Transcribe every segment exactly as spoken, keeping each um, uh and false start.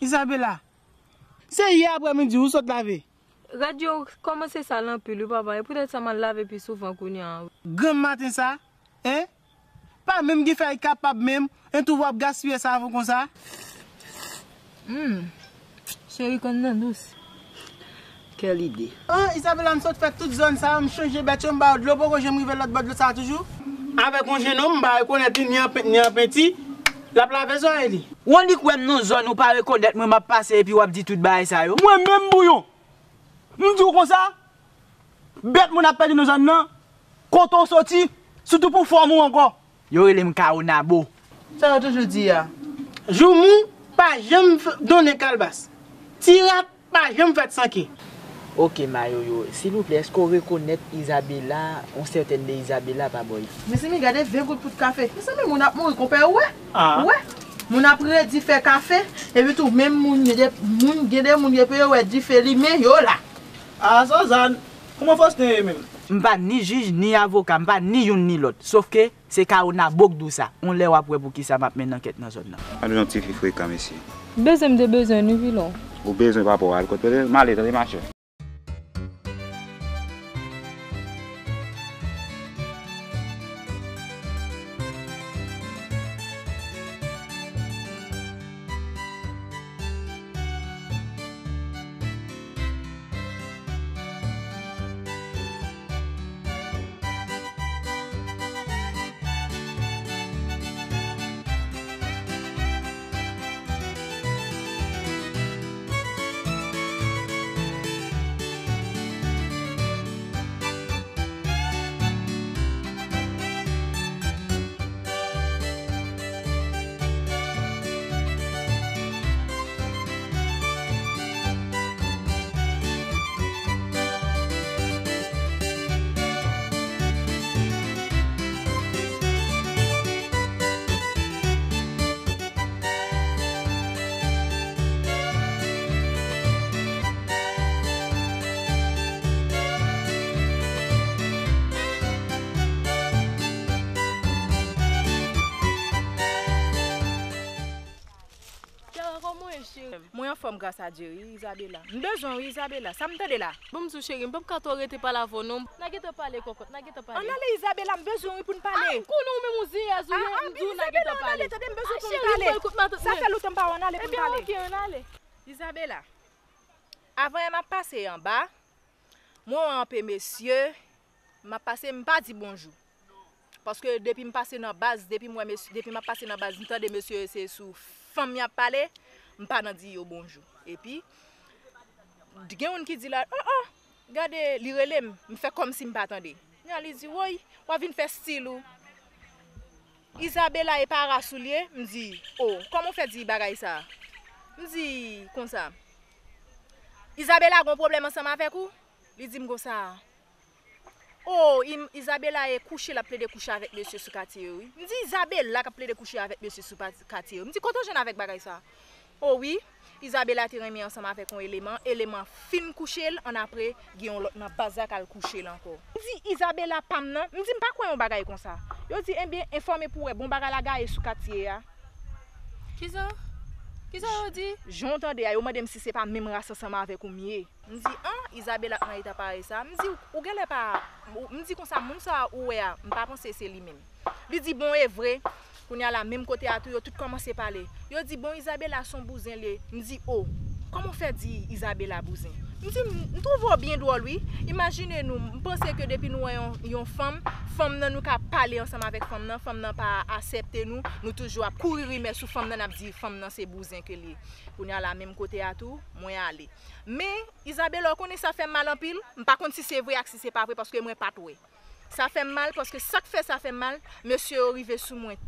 Isabela, se yè aprèmidi ou sot lave. Rad yo kòmanse sal anpil wi papa, e poutèt sa m al lave pi souvan kounye a. Granm maten sa, en? Pa menm gen fèy kapab menm, en tou w ap gaspiye savon konsa. Hmm. Cheri konn nan dous. Kèl ide. An, Isabela, m sot fè tout zòn sa, m chanje bèt yo, m ba yo dlo, poko janm rive lòt bò dlo sa toujou. Avèk yon jennonm, m pa rekonèt li ni an pent, ni an penti, l ap lave zòrèy li. Yon li kwè m nan zòn ou pa rekonèt mwen, m ap pase epi w ap di tout bagay sa yo. Mwen menm Bouyon. M di w konsa, bèt moun ap pèdi nan zòn nan, kote w soti, sitou pou fòm ou ankò. Yo rele m Kawonabo. Sa yo toujou di a. Joumou pa janm f- donnen kalbas. Ti rat pa janm fèt san ke. Oke, Mayoyo, silvouplè, èske w rekonèt Isabela, yon sètèn de Isabela pa bò isit? Mezanmi, gade ven goud pout kafe. Mezanmi, moun ap mouri, konpè, ou wè? Ah. Ou wè? Moun ap redi fè kafe, epi tou menm moun, gen de moun, gen de moun, epi yo wè dife limen, yo la. Ah, Suzanne, kòman Faustin ye menm? M pa ni jij, ni avoka, m pa ni youn ni lòt. Sòf ke se Kawonabo k di w sa. Yon lè w ap wè poukisa m ap mennen ankèt nan zòn nan. An nou yon ti fi frekan, mesye. Bezwen m te bezwen nou, Vilon. Ou bezwen pa pou al kot kote m ale, tande, machè. Kara, kòman w ye, cheri? Mwen anfòm, gras a Dye, wi, Isabela. M bezwen w, wi, Isabela. Sa m tande la? Bon, m di w, cheri, m p ap ka twò rete pale avè w, non. N a gentan pale, kòkòt, n a gentan pale. Ann ale, Isabela, m bezwen w, wi, pou n pale. Ah, m konnen w menm, ou ziyèz, ou ye, m di w n a gentan pale. Ann ale, tande, m bezwen pou n pale. Sa fè lontan m pa wè w, ann ale pou n pale. Ebyen, oke, ann ale. Isabela, avan yè m ap pase anba, mwen wè anpe mesye, m ap pase, m pa di bonjou. Paske depi m pase nan baz, depi m wè mesye, depi m ap pase nan baz, m tande mesye yo se sou fanm y ap pale, m pa nan di yo bonjou. Epi, gen youn ki di la, oh, oh, gade, li rele m, m fè kòmsi m pa tande. Kounya li di, woy, w ap vin fè stil ou. Isabela e pa ras ou l ye? M di, oh, kòman w fè di bagay sa? M di konsa, Isabela gon pwoblèm ansanm avèk ou? Li di m konsa, oh, Im- Isabela e kouche, l ap plede kouche avèk mesye sou katye yo, wi. M di, Isabela k ap plede kouche avèk mesye sou pa- katye yo. M di, kote w jwenn avèk bagay sa? Oh wi, Isabela te renmen ansanm avèk yon eleman, eleman fin kouche l, annapre gen yon lòt nan baz la k al kouche l ankò. M di, Isabela pa m nan? M di, m pa kwè yon bagay konsa. Yo di, ebyen, enfòme pou w wè, bon bagay la gaye sou katye a. Kisa? Kisa yo di? Jan w tande a, yo mande m si se pa menm ras ansanm avèk ou m ye. M di, an, Isabela nan eta parèy sa? M di, ou genlè pa, ou- m di konsa, moun sa ou wè a, m pa panse se li menm. Li di, bon, e vre. Kounya la, menm kote a tou, yo tout kòmanse pale. Yo di, bon, Isabela se yon bouzen li ye. M di, o, kòman w fè di Isabela bouzen? M di, m m twouve w byen dwòl, wi. Imajine nou, m panse ke depi nou wè yon, yon fanm, fanm nan nou ka pale ansanm avèk fanm nan, fanm nan pa aksepte nou, nou toujou ap kouri rimè sou fanm nan, n ap di fanm nan se bouzen ke l ye. Kounya la, menm kote a tou, mwen ale. Men, Isabela, w konnen sa fè m mal anpil. M pa konn si se vre ak si se pa vre, paske mwen pa t wè. Sa fè m mal, paske sa k fè sa fè m mal, mesye yo rive sou mwen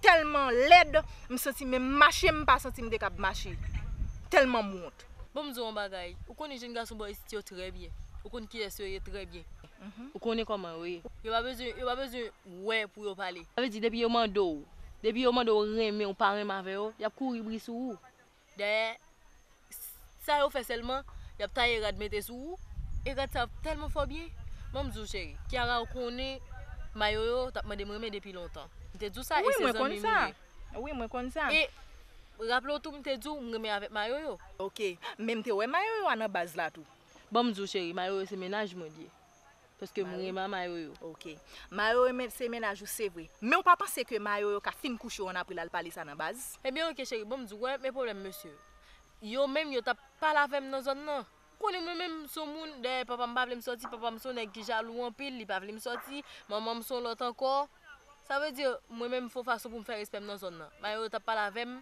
tèlman lèd, m santi menm mache, m pa santi m te kab mache. Tèlman m wont. Bon, m di w yon bagay. Ou konnen jèn gason bò isit yo trè byen. Ou konn kiyès yo ye trè byen. Mhm. Ou konnen kòman yo ye. Yo pa bezwen, yo pa bezwen wè pou yo pale. Sa vle di, depi yo mande w, depi yo mande w renmen ou pa renmen avè yo, y ap kouri bri sou ou. Dayè, sa yo fè sèlman, y ap taye rad mete sou ou, e rad sa ap tèlman fè w byen. Bon, m di w, cheri, Kiara, ou konnen, Mayoyo t ap mande m renmen depi lontan. M te di w sa, e se zanmi m li ye. Wi, mwen konn sa. Wi, mwen konn sa. E Raple w tou, m te di w, m renmen avèk Mayoyo. Ok, men m te wè Mayoyo a nan baz la tou. Ban m di w, cheri, Mayoyo se mennaj mwen li ye. Paske m renmen a Mayoyo. Ok. Mayoyo men, se mennaj ou, se vre. Men w pa panse ke Mayoyo ka fin kouche w annapre l al pale sa nan baz? Ebyen, ok, cheri, ban m di w, wè, men pwoblèm mesye yo. Yo menm, yo t ap pale avè m nan zòn nan. Konnen mwen menm, m se yon moun, dayè papa m pa vle m sòti, papa m se yon nèg ki jalou anpil, li pa vle m sòti, manman m se yon lòt ankò. Sa vle di, mwen menm, fò fason pou m fè respè m nan zòn nan. Mayoyo t ap pale avè m,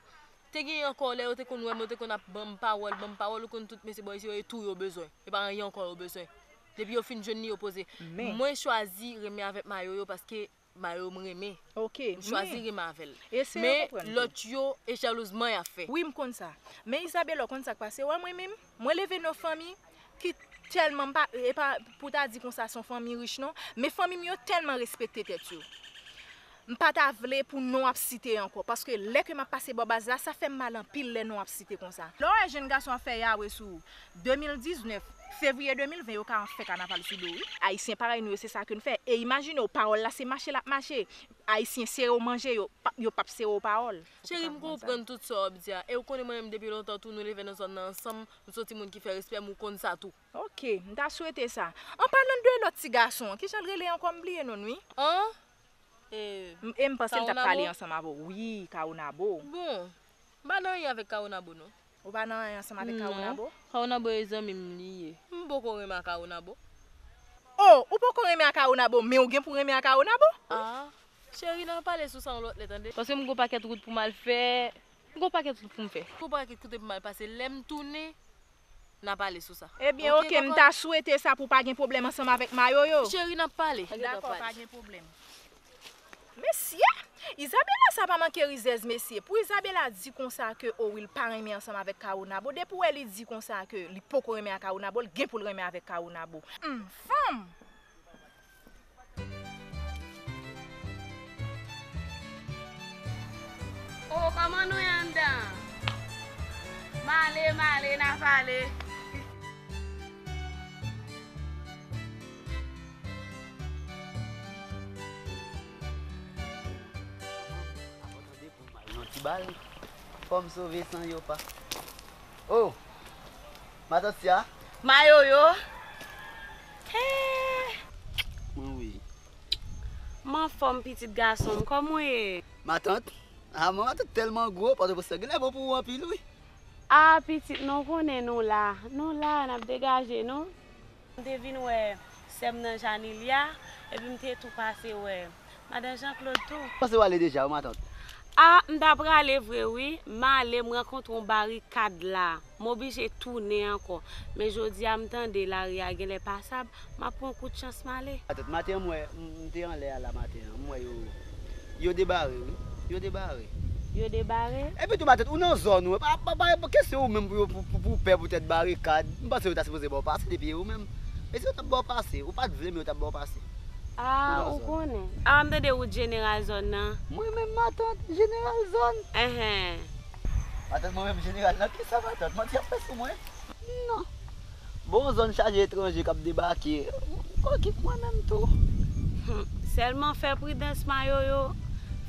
te gen ankò lè yo te konn wè m, yo te konn ap ban m pawòl, ban m pawòl, ou konn tout mesye bò isi yo, e tou yo bezwen. E pa anyen ankò yo bezwen. Depi yo fin jwenn li, yo poze. Men. Mwen chwazi renmen avèk Mayoyo paske Mayoyo m renmen. Ok, m chwazi renmen avè l. Men, lòt yo, e jalouzman y ap fè. Wi, m konn sa. Men Isabella, w konn sa k pase? Wè mwen menm, mwen leve nan yon fanmi ki tèlman, m pa, e pa pou ta di konsa se yon fanmi rich non, men fanmi m yo tèlman respekte tèt yo. M pa ta vle pou non ap site ankò, paske lè ke m ap pase bò baz la, sa fè m mal anpil lè non ap site konsa. Lè w wè jèn gason ap fè yawe sou ou, de mil diznèf, fevriye de mil ven, yo ka fè kanaval sou do w, wi. Ayisyen parèy nou yo, se sa ke n fè. E imajine w, pawòl la se mache l ap mache. Ayisyen sere w manje, yo p ap, yo p ap sere w pawòl. Cheri, m konprann tout sa w ap di a. E w konnen mwen menm depi lontan tou, nou leve nan zòn nan ansanm, m se yon timoun ki fè respè m, ou konn sa tou. Ok, m ta swete sa. An palan de lòt ti gason an, kijan l rele ankò? M bliye non l, wi. An? E, M- e m panse l t ap pale Kawonabo? Ansanm avè w. Wi, Kawonabo. Bon, m pa nan anyen avèk Kawonabo non. Ou pa nan anyen ansanm avèk Kawonabo? Non, Kawonabo e zanmi m li ye. M poko renmen a Kawonabo. Oh, ou poko renmen a Kawonabo, men ou gen pou renmen a Kawonabo? Ah, cheri, n a pale sou sa yon lòt lè, tande. Paske m gon pakèt wout pou m al fè. M gon pakèt wout pou m fè. M gon pakèt kote pou m al pase. Lè m tounen, n a pale sou sa. Ebyen, ok, m ta swete sa pou pa gen pwoblèm ansanm avèk Mayoyo. Cheri, n ap pale. Dakò, pa gen pwoblèm. Mesye! Isabella sa pa manke rizèz, mesye. Pou Isabella di konsa ke, o wi, l pa renmen ansanm avèk Kawonabo, depi w wè li di konsa ke li poko renmen a Kawonabo, l gen pou l renmen avèk Kawonabo. Humm, fanm! Oh, kòman nou ye anndan? M ale, m ale, n a pale. Yon ti bal. Fò m sove san yo pa. Oh! Matant Sya? Mayoyo? Hey! Mwen wi. M anfòm pitit gason m, kòman w ye? Matant? Ah, mwen matant tèlman gwo, Pòtoprens la genlè bon pou ou anpil wi. Ah, pitit, non, w konnen nou la. Nou la, n ap degaje nou. M te vin wè sè m nan Janilya, epi m te tou pase wè madan Jean Claude tou. Panse w ale deja wi, matant? Ah, m ta prale vre wi. M ale, m rankontre yon barikad la. M oblije tounen ankò. Men jodi a, m tande lari a genlè pasab, m ap pran yon kout chans m ale. Matant, maten an m wè, m, m te anlè a la maten an, m wè yo, yo debare wi. Yo debare. Yo debare? Epi tou matant, ou nan zòn ou, pa, pa, pa, pa kesyon ou menm pou yo, pou, pou, pou pè poutèt barikad. M panse yo ta sipoze ba w pase depi e ou menm. E si yo t ap ba w pase, ou pa t vle men yo t ap ba w pase. Ah, ou konnen. Ah, m tande wout jeneral zòn nan. Mwen menm matant, jeneral zòn? Enhen. Matant, mwen menm jeneral nan kisa matant? Manti ap fè sou mwen? Non. Bon, zòn chaje etranje k ap debake. Ou okip mwen menm tou. Hmm, sèlman fè pridans, Mayoyo.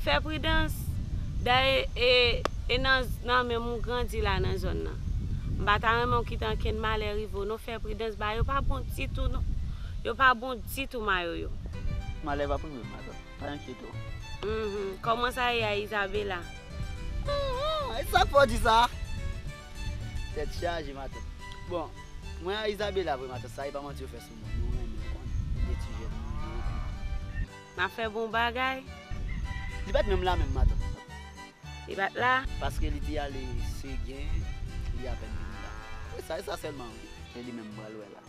Fè pridans. Dayè, e, e nan, nan menm ou grandi la nan zòn nan. M pa ta renmen w kite ankenn malè rive w non. Fè pridans, ba yo pa bon ditou non. Yo pa bon ditou, Mayoyo. Malè p ap rive m, matant. Pa enkyete w. Mhm. Kòman sa ye a Isabella? Ah, e sa k fè w di sa? Tèt chaje, matant. Bon, mwen a Isabella vre, matant, sa e pa manti yo fè sou mwen. Nou renmen, ou konnen. De ti jèn nou ye epi. N ap fè bon bagay. Li pa t menm la menm, matant. Li pa t la? Paske li te ale Segen, li apèn vini la. Wi, sa e sa sèlman, wi. E li menm m pral wè la.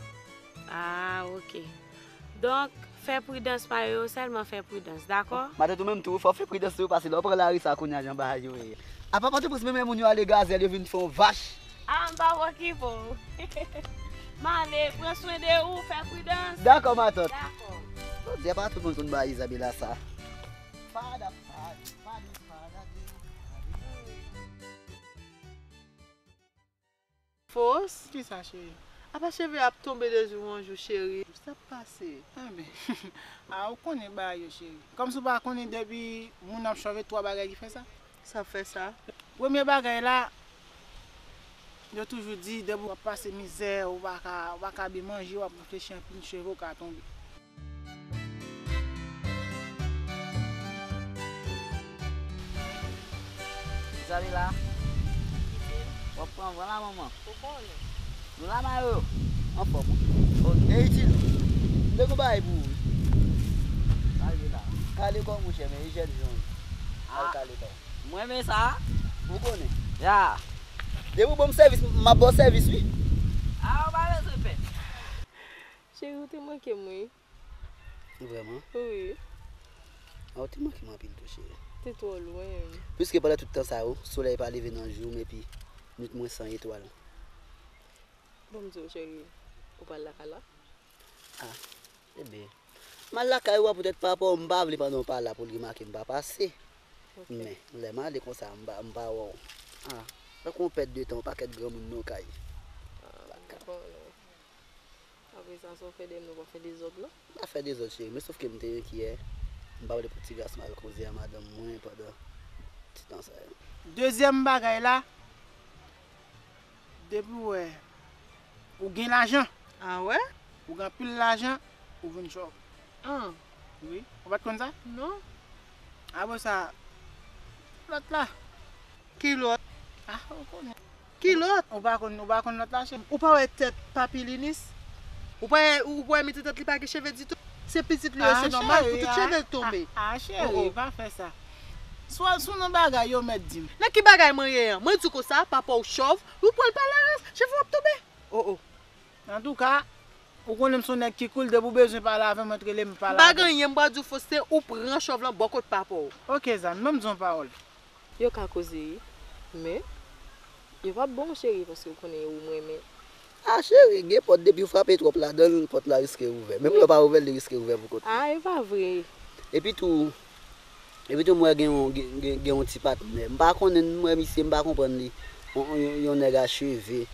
Ah, ok. Donk, fè pridans, Mayoyo, sèlman fè pridans, dakò? Matant, ou menm tou, fò w fè pridans tou, paske lè w pran lari sa kounye a, jan bagay yo ye. Apa Pòtoprens menm, lè moun yo ale Gazèl, yo vin fè yon vach. Ah, m p ap okipe w. M ale, pran swen de ou, fè pridans. Dakò, matant. Dakò. Jodi a pa tout moun konn ba Isabella sa. Fada, fada, fada, fada, de. Fos? Kisa, cheri? Apa cheve ap tonbe de jou an jou, cheri? Sa p ap pase. Enben, a, ou konnen bagay yo, cheri. Kòmsi w pa konnen depi moun ap chòve, twa bagay ki fè sa? Sa fè sa? Premye bagay la, yo toujou di, depi w ap pase mizè, ou pa ka, ou pa ka byen manje, w ap reflechi anpil, cheve w ka tonbe. Zali la. W ap pran van la, manman. Ou konnen. Nou la, Mayo. Anfòm, wi. Ok. E itil. M te gon bagay pou ou, wi. Sa ye la. Kale kò w, monchè, men e jèn jan w ye. Al kale kò w. M renmen sa. Ou konnen. Ya. Depi w ban m sèvis, m ap ba w sèvis, wi. A, ou pa bezwen pè. Cheri, ou te manke m, wi. Vrèman? Wi. A, ou te manke m anpil tou, cheri. Te twò lwen. Piske pandan tout tan sa yo, solèy pa leve nan jou m epi nwit mwen san etwal. Ban m di w, cheri, ou pral lakay la? A, enben. M al lakay ou a poutèt papa w, m pa vle pandan w pa la pou l remake m pa pase. Men, lè m ale konsa, m pa, m pa wè w. A, tankou yon pèt de tan, yon pakèt granmoun nan yon kay. Apre sa, sa w fè dèyè m nan, w pa fè dezòd non? M pa fè dezòd, cheri, men sòf ke m te enkyè. M pa vle pou ti gason al koze a madanm mwen pandan ti tan sa yo. Dezyèm bagay la, depi w wè ou gen lajan. A wè? Ou gen anpil lajan, ou vin chòv. An. Wi. Ou pa t konn sa? Non. Apre sa, lòt la. Ki lòt? A, ou konnen. Ki lòt? Ou pa konn, ou pa konn lòt la, cheri? Ou pa wè tèt Papi Linis? Ou pa wè, ou pa wè mete tèt li pa gen cheve ditou? Se pitit li yo, se nòmal pou tout cheve l tonbe. A, cheri, pa fè sa. Si w al sou nan bagay yo, mèt di m. Nan ki bagay mwen ye an? Mwen di w konsa, papa w chòv, ou pran l pa larans, cheve w ap tonbe. O, o. Antouka, ou konnen m se yon nèg ki cool, depi w bezwen pale avè m, ou t rele m, m pale avè w. M pa gen anyen, m pral di w Fosten, ou pran chòv lan bò kot papa w. Oke zanmi, ban m di w yon pawòl. Yo ka koze wi, men yo p ap bon cheri, paske ou konnen e ou m renmen. A cheri, gen pòt, depi w frape twòp ladan l, pòt la riske ouvè. Menm lè w pa ouvè l, li riske ouvè pou kont li. A, e pa vre. Epitou, Epitou m wè gen yon, gen, gen, gen yon ti patnè. M pa konnen, m wè misye, m pa konprann li. Yon, yon, yon nèg a cheve.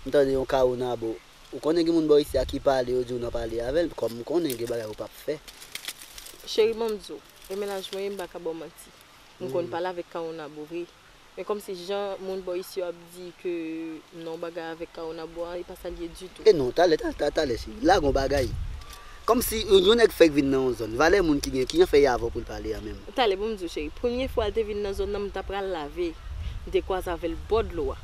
M tande yon kawonabo. Ou konnen gen moun bò isi a ki pale, yo di w nan pale avè l. Kòm m konnen gen bagay ou p ap fè. Cheri, ban m di w, e mennaj mwen ye, m pa ka ba w manti. M konn pale avèk kawonabo vre. Men kòmsi jan moun bò isi yo ap di ke m nan yon bagay avèk kawonabo a, e pa sa l ye ditou. E non, talè, talè, talè, cheri. Lage yon bagay. Kòmsi yon, yon nèg fèk vin nan yon zòn. Valè moun ki gen, ki jan fè y avè w pou l pale a menm? Talè, ban m di w, cheri. Premye fwa l te vin nan zòn nan, m ta pral lave. M te kwaze avè l bò dlo a.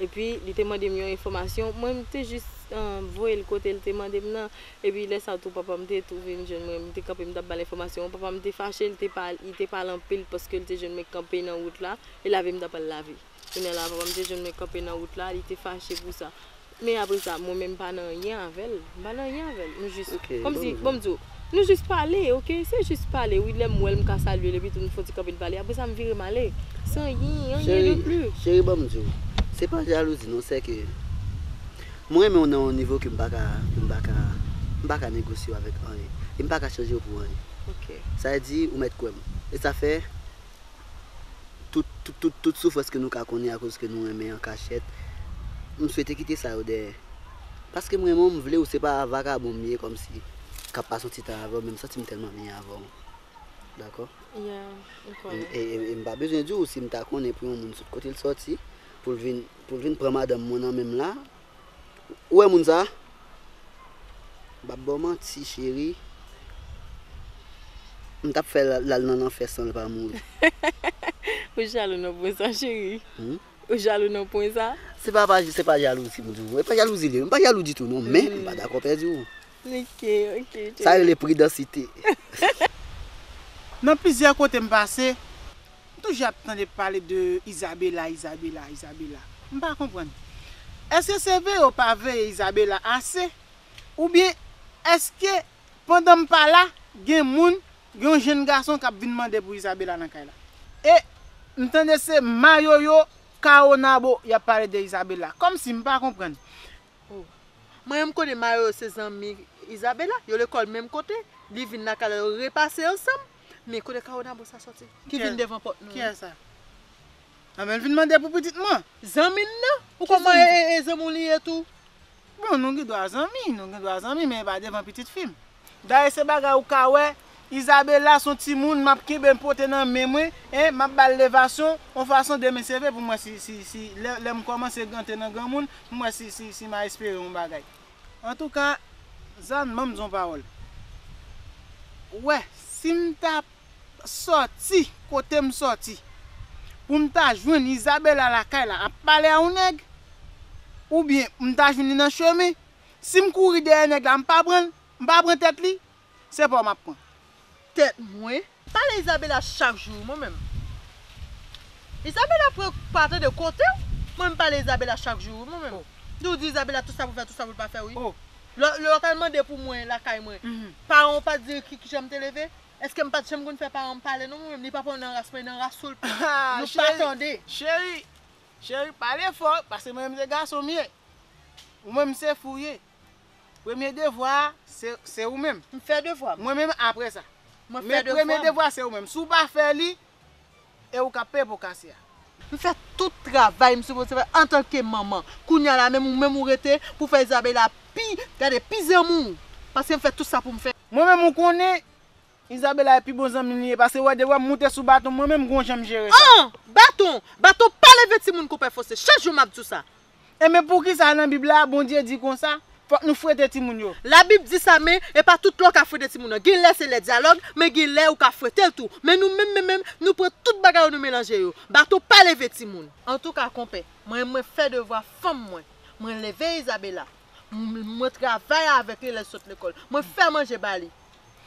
Epi, li te mande m yon enfòmasyon. Mwen, m te jis, eh, voye l kote l te mande m nan. Epi, lè sa a tou, papa m te tou vin jwenn mwen. M te kanpe, m t ap ba l enfòmasyon. Papa m te fache, li te pa, li te pale anpil paske l te jwenn mwen kanpe nan wout la. E lave m t ap al lave. Kounye a la, papa m te jwenn mwen kanpe nan wout la, li te fache pou sa. Men apre sa, mwen menm m pa nan anyen avè l. M pa nan anyen avè l. Nou jis, kòmsi, ban m di w, nou jis pale, oke? Se jis pale, wi, lè m wè l, m ka salye l, epi tou nou fè yon ti kanpe n pale. Apre sa, m vire m ale. San anyen, anyen de plis. Cheri, ban m di w, se pa jalouzi non, sè ke mwen renmen w nan yon nivo ke m pa ka, ke m pa ka, m pa ka negosye w avèk anyen. E m pa ka chanje w pou anyen. Sa vle di, ou mèt kwè m. E sa fè, tout, tout, tout, tout soufrans ke nou ka konnen akoz ke nou renmen an kachèt, m swete kite sa yo dèyè. Paske m renmen w, m vle w, se pa vakabon m ye kòmsi k ap pase yon ti tan avè w, men m santi m tèlman byen avè w. Dakò? Yeah, m konnen. E, e, e m pa bezwen di w, si m ta konnen pou yon moun sot kote l sòti, pou l vin, pou l vin pran madanm mwen nan men m la, Ou wè moun sa? M p ap ba w manti, cheri. M t ap fè l al nan lanfè san l pa mouri. Ou jalou nan pwen sa, cheri? Hmm? Ou jalou nan pwen sa? Se pa, pa, se pa jalouzi m di w. E pa jalouzi li ye. M pa jalou ditou, non. Men, m pa dakò pèdi w. Ok, ok, cheri. Sa rele pridansite. Nan plizyè kote m pase, M toujou ap tande pale de Isabella, Isabella, Isabella. M pa konprann. Èske se veye yo pa veye Isabella ase? Oubyen èske pandan m pa la, gen moun, gen yon jenn gason k ap vin mande pou Isabella nan kay la? E m tande se Mayoyo, Kawonabo y ap pale de Isabella. Kòmsi m pa konprann. Oh. Mwen menm m konnen Mayoyo se zanmi Isabella, yo lekòl menm kote, li vin lakay la, yo repase ansanm. Men kote Kawonabo sa sòti? Ki vin devan pòt nou an? Kiyès sa? Anben l vin mande pou pitit mwen. Zanmi n nan? Ou konnen e, e zanmi w li ye tou? Bon, nou gen dwa zanmi, nou gen dwa zanmi, men e pa devan pitit fi m. Dayè se bagay ou ka wè, Isabella se yon timoun, m ap kenbe l pote nan men mwen, en, m ap ba l levasyon, yon fason demen se vre pou m wè si, si, si, lè, lè m kòmanse gante nan granmoun, pou m wè si, si, si m a espere yon bagay. Antouka, Zan, ban m di yon pawòl. Ou wè, si m ta sòti kote m sòti, pou m ta jwenn Isabella lakay la ap pale a yon nèg, oubyen m ta jwenn li nan chemen, si m kouri dèyè nèg la, m pa pran l, m pa pran tèt li, se pa w m ap pran. Tèt mwen. Pale Isabella chak jou, mwen menm. Isabella pre-, pa tande kote w. Mwen menm pale Isabella chak jou, mwen menm. Di w di Isabella tout sa pou fè, tout sa pou l pa fè, wi. Lè, lè w t al mande pou mwen lakay mwen, paran w pa t di ki, ki jan m te leve? Èske m pa t janm konn fè paran m pale, non, mwen menm? Li pa pran nan ras mwen, nan ras ou l pran. Nou pa tande. Cheri, cheri, pale fò, paske mwen menm se gason m ye. Ou menm se fi w ye. Premye devwa a, se, se ou menm. M fè devwa m. Mwen menm, apre sa. Mwen fè devwa m. Men premye devwa, se ou menm. Si w pa fè li, e ou k ap peye po kase a. M fè tout travay m sipoze fè antanke manman. Kounye a la, menm ou menm ou rete pou fè Isabella pi, gade, pi zanmi w. Paske m fè tout sa pou m fè. Mwen menm, ou konnen, Isabella e pi bon zanmi m li ye, paske wè, depi m moute sou baton, mwen menm, m gon jan m jere sa. An! Baton! Baton pa leve timoun konpè fòse. Chak jou m ap di w sa. Enben, poukisa nan Bib la, Bondye di konsa, fòk nou frete timoun yo? Labib di sa, men e pa tout lè w ka frete timoun nan. Gen lè se lè dyalòg, men gen lè ou ka frete l tou. Men nou menm, menm, menm, nou pran tout bagay yo, nou melanje yo. Baton pa leve timoun. Antouka, konpè, mwen, mwen fè devwa fanm mwen. Mwen leve Isabella. M-, mwen travay avèk li lè l sot lekòl. Mwen fè manje ba li.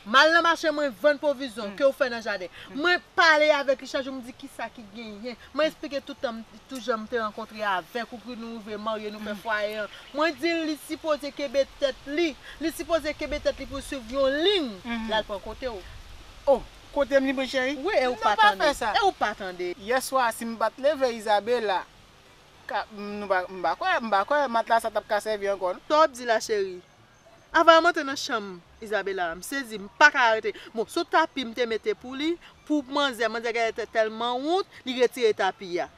M al nan mache, mwen vann pwovizyon ke w fè nan jaden. Mwen pale avèk li chak jou, m di kisa ki genyen. Mwen esplike tout tan, tout jan m te rankontre avèk ou, pou nou rive marye, nou fè fwaye an. Mwen di l li sipoze kenbe tèt li. Li sipoze kenbe tèt li pou l swiv yon liy. L al pran kote w. Oh, kote m li pran cheri? Wi, e ou pa tande. E ou pa tande. Yèswa, si m pa t leve Isabella, ka, m, nou pa, m pa kwè, m pa kwè matla sa t ap ka sèvi ankò, non. Sa w ap di la, cheri? Avan m antre nan chanm Isabella a, m sezi, m pa ka rete. Bon, sou tapi m te mete pou li, pou manzè, manzè genlè te tèlman wont, li retire tapi a.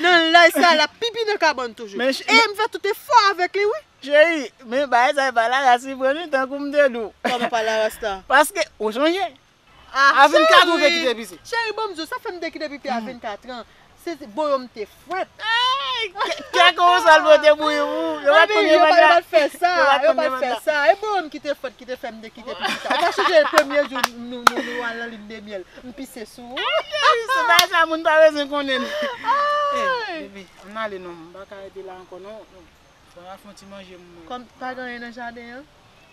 Nan lè sa, l ap pipi nan kabann toujou. E m fè tout efò avèk li, wi. Cheri, men bagay sa e pa laras li pran, wi, tankou m te di w. Kòman pa laras la? Paske, ou sonje, a vennkat an ou te kite pise. Cheri, ban m di w, sa fè m te kite pipi a vennkat an. Se, se boyo m te fwèt. Kè konsa l pote bouyi pou ou. Yo pa t konn yo pa t fè sa. Yo pa t fè sa. E boyo m ki te fwèt, ki te fè m te kite pipi sa. Ou pa sonje premye jou nou, nou, nou al nan lin de myèl, m pise sou ou? Cheri, se bagay sa moun pa bezwen konnen. Eh, bebe, ann ale non, m pa ka rete la ankò non. Fò n al fè yon ti manje m mwen. Kòm pa gen anyen nan jaden an?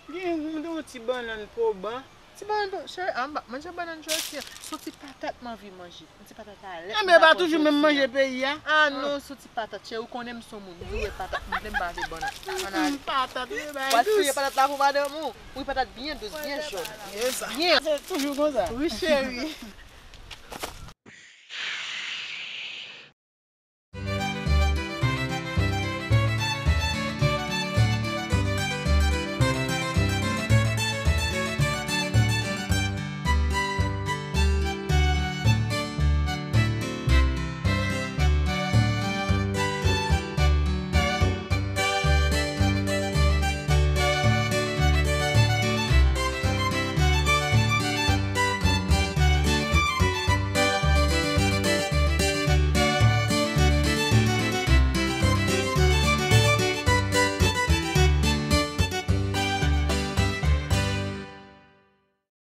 Gen, m gen yon ti bannann poban. Ti bannann poban, cheri, a, m pa manje bannann jodi a. Se yon ti patat m anvi manje. Yon ti patat a lèt. Enben, e pa toujou menm manje peyi a. A non, se yon ti patat, cheri, ou konnen m se yon moun doure patat. M vle m pa vle bannann. Ann ale. Patat, wi, bagay dous. W al fouye patat la pou madanm ou. Wi, patat byen dous, byen jòn. Byen. Se toujou konsa. Wi, cheri.